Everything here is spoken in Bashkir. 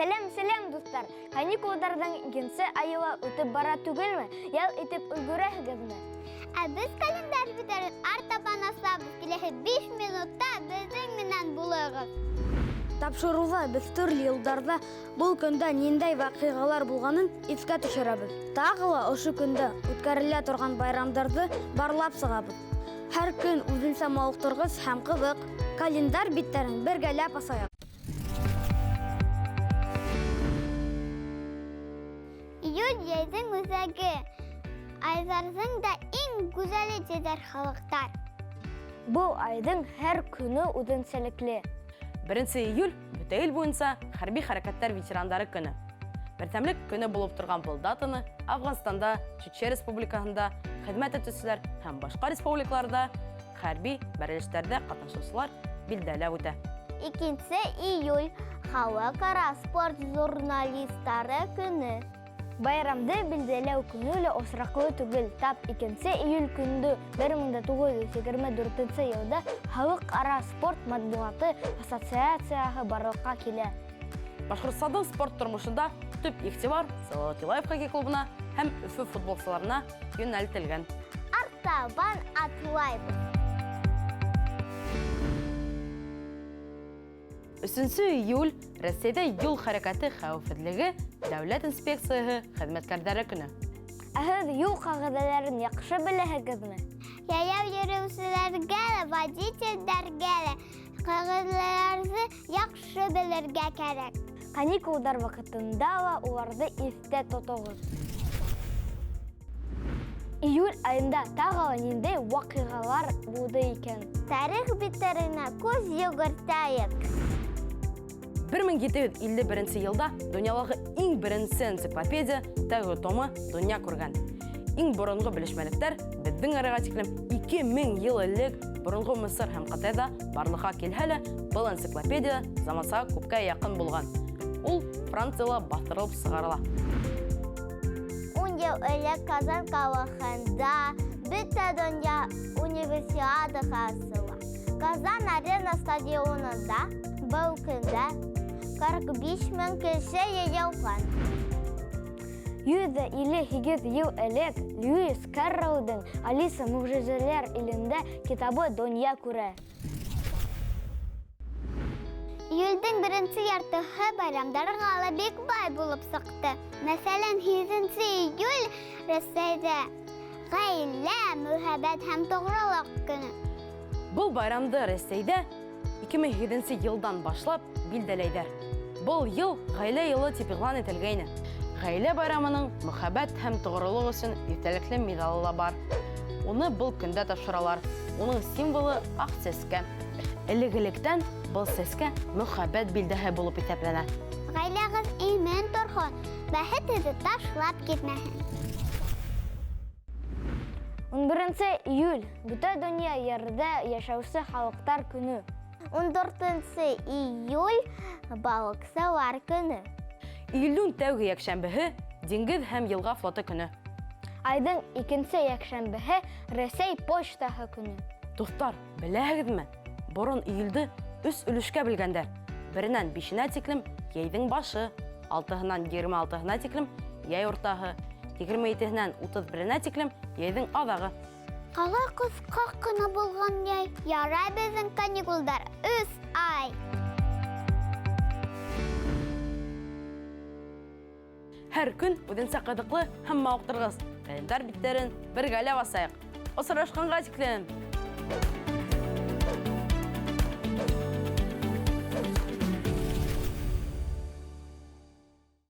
Сәләм, сәләм, дуҫтар! Каникулдарҙың икенсе айы ла үтеп бара түгелме? Ял итеп өлгөрәһегеҙме? Ә беҙ календарь биттәрен артабан асабыҙ. Киләһе 5 минутта беҙҙең менән булығыҙ. Тапшырыуҙа беҙ төрлө йылдарҙа был көндә ниндәй ваҡиғалар булғанын иҫкә төшөрәбеҙ. Тағы ла ошо көндә үткәрелә торған байрамдарҙы барлап сығабыҙ. Һәр көн үҙенсә мауыҡтырғыс һәм ҡыҙыҡ. Календарь биттәрен бергәләп асайыҡ. Июль йәйҙең үҙәге. Айҙарҙың да иң гүзәле тиҙәр халыҡтар. Был айҙың һәр көнө үҙенсәлекле. 1 июль бөтә ил буйынса хәрби хәрәкәттәр ветерандары көнө. Берҙәмлек көнө булып торған был датаны Афғанстанда, Чечня Республикаһында хеҙмәт итеүселәр һәм башҡа республикаларҙа хәрби бәрелештәрҙә ҡатнашыусылар билдәләп үтә. 2 июль халыҡ-ара спорт журналистары көнө. Байрамды билдәләү көнө лә осраҡлы түгел. Тап 2 июль көндө 1924 йылда халыҡ-ара спорт матбуғаты ассоциацияһы барлыҡҡа килә. Башҡортостандың спорт тормошонда төп иғтибар Салауат Юлаев хоккей клубына һәм Өфө футболсыларына йүнәлтелгән. Артабан атлайбыҙ. 3 июль Рәсәйҙә юл хәрәкәте хәүефһеҙлеге дәүләт инспекцияһы хеҙмәткәрҙәре көнө. Ә һеҙ юл ҡағиҙәләрен яҡшы беләһегеҙме? Йәйәү йөрөүселәргә лә, водителдәргә лә ҡағиҙәләрҙе яҡшы белергә кәрәк. Каникулдар ваҡытында ла уларҙы иҫтә тотоғоҙ. Июль айында тағы ла ниндәй ваҡиғалар булды икән? Тарих биттәренә күҙ йүгертәйек. 1751 йылда донъялағы иң беренсе энциклопедия тәүге томы донъя күргән. Иң боронғо белешмәлектәр беҙҙең араға тиклем 2000 йыл элек боронғо Мысыр һәм Ҡытайҙа барлыҡҡа килһә лә, был энциклопедия заманса күпкә яҡын булған. Ул Францияла баҫтырылып сығарыла. 10 йыл элек Казан ҡалаһында бөтә донъя универсиадаһы асыла. Казан Арена стадионында был көндә 45 мең кеше йыйылған. 158 йыл элек Льюис Кэрролдың Алиса мөғжизәләр илендә китабы донъя күрә. Июлдең беренсе яртыһы байрамдарға ла бик бай булып сыҡты. Мәҫәлән, 8 июль Рәсәйҙә ғаилә, мөхәббәт һәм тоғролоҡ көнө. Был байрамды Рәсәйҙә 2008 йылдан башлап билдәләйҙәр. Был йыл ғаилә йылы тип иғлан ителгәйне. Ғаилә байрамының мөхәббәт һәм тоғролоҡ өсөн иҫтәлекле миҙалы ла бар. Уны был көндә тапшыралар. Уның символы аҡ сәскә. Элек-электән был сәскә мөхәббәт билдәһе булып иҫәпләнә. Ғаиләгеҙ имен торһон, бәхет һеҙҙе ташлап китмәһен. 11 июль бөтә донъя ерҙә йәшәүсе халыҡтар көнө. 14 июль балыҡсылар көнө. Июлдең тәүге йәкшәмбеһе диңгеҙ һәм йылға флоты көнө. Айҙың икенсе йәкшәмбеһе Рәсәй почтаһы көнө. Дуҫтар, беләһегеҙме? Борон июлде 3 өлөшкә бүлгәндәр. Беренән 5-енә тиклем йәйҙең башы, 6-һынан 26-һына тиклем йәй уртаһы, 27-һенән 31-енә тиклем йәйҙең аҙағы. Ҡалай ҡыҫҡа ҡына булған йәй. Ярай беҙҙең каникулдар 3 ай. Һәр көн үҙенсә ҡыҙыҡлы һәм мауыҡтырғыс. Календарь биттәрен бергәләп асайыҡ. Осрашҡанға тиклем!